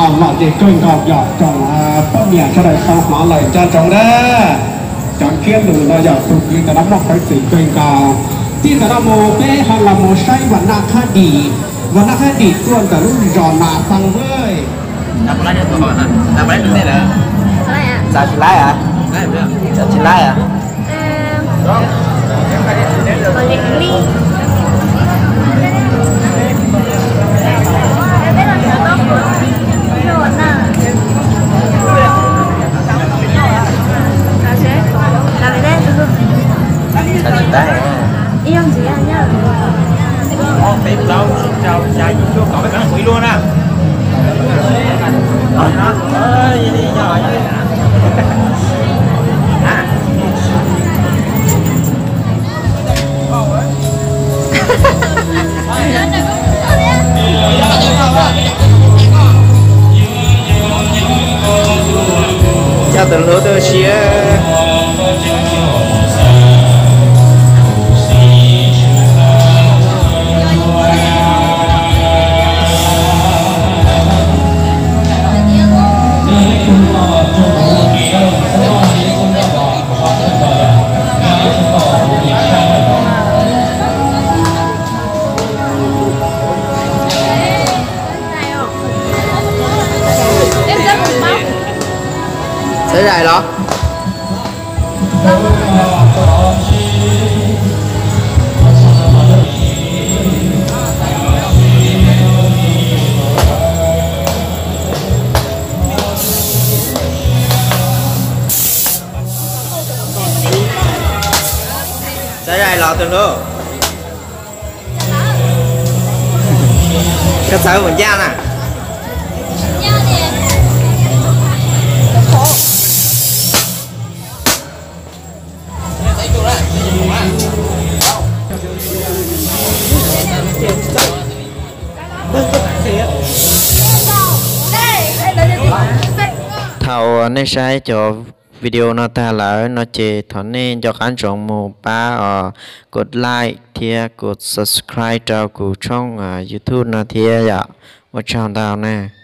Lom zem kawg nkaus yog tsoom poj niam sawv daws tau hnov lawm nco ntsoov na. Cov ntsiab lus no yog tus kwv ntawm no muaj peev xwm kawg nkaus. Txij ntawm no mus peb ho los mus saib Vam Naj Qhab Dim, Vam Naj Qhab Dim tuaj ntawm lub zos Nas Xas Vwj. Txav tsis laib, txav tsis laib. Txav tsis laib. Coj tus hlub tuaj ua si. Xav zais los? Xav zais los tus hlub? Koj txawv mus ncaj na. Thaum nej saib cov video no tag lawm no ces thov nej nco qab ntsoov mus pab os, kos like thiab kos subscribe rau kuv tshooj YouTube no thiab yom. Ua tsaug ntau na.